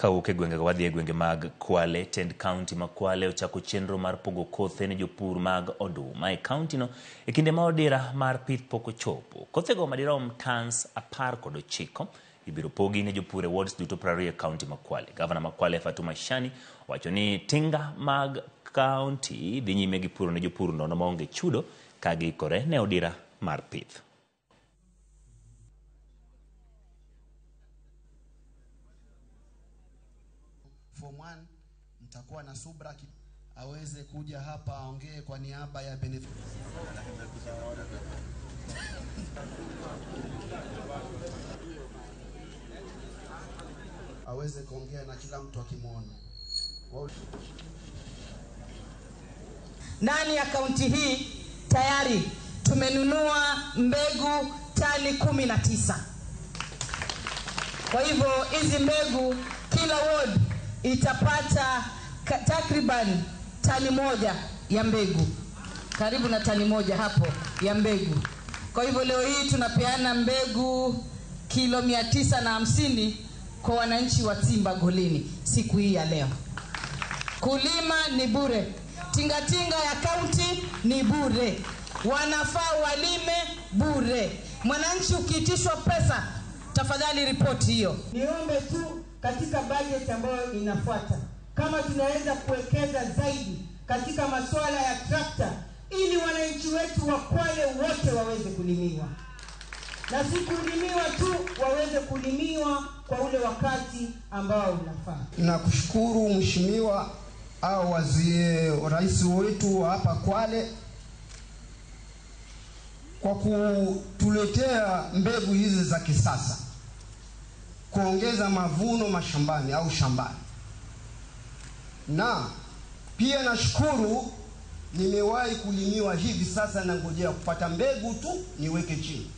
Kawuok e gwenge wadhi e gwenge mag Kwale, tend kaunti ma Kwale ochako chenro mar pogo kothe ne jopur mag oduma e kaunti no e kinde ma odira mar pith pok ochopo. Kothego madirom tons 19 ibiro pogi ne jopur e wards duto 20 e kaunti ma Kwale. Gavana ma Kwale Fatuma Shani owacho ni tinga mag kaunti dhi nyime gi puro ne jopur nono maonge chudo ka giikore ne odira mar pith. Form 1 mtakuwa na subra aweze kuja hapa aongee kwa niaba ya benefit. Aweze kuongea na kila mtu akimuona. Ndani ya kaunti hii tayari tumenunua mbegu tani 19. Kwa hivyo hizi mbegu kila ward itapata takriban tani 1 ya mbegu, karibu na tani 1 hapo ya mbegu. Kwa hivyo leo hii tunapeana mbegu kilo 950 kwa wananchi wa Tsimba Golini siku hii ya leo. Kulima ni bure, tingatinga ya kaunti ni bure, wanafaa walime bure. Mwananchi ukiitishwa pesa, tafadhali ripoti hiyo. Niombe tu katika budget ambayo inafuata, kama tunaweza kuwekeza zaidi katika masuala ya trakta ili wananchi wetu wa Kwale wote waweze kulimiwa, na si kulimiwa tu, waweze kulimiwa kwa ule wakati ambao unafaa. Nakushukuru mheshimiwa au waziri rais wetu hapa Kwale kwa kutuletea mbegu hizi za kisasa kuongeza mavuno mashambani au shambani. Na pia nashukuru nimewahi kulimiwa hivi sasa, na ngojea kupata mbegu tu niweke chini.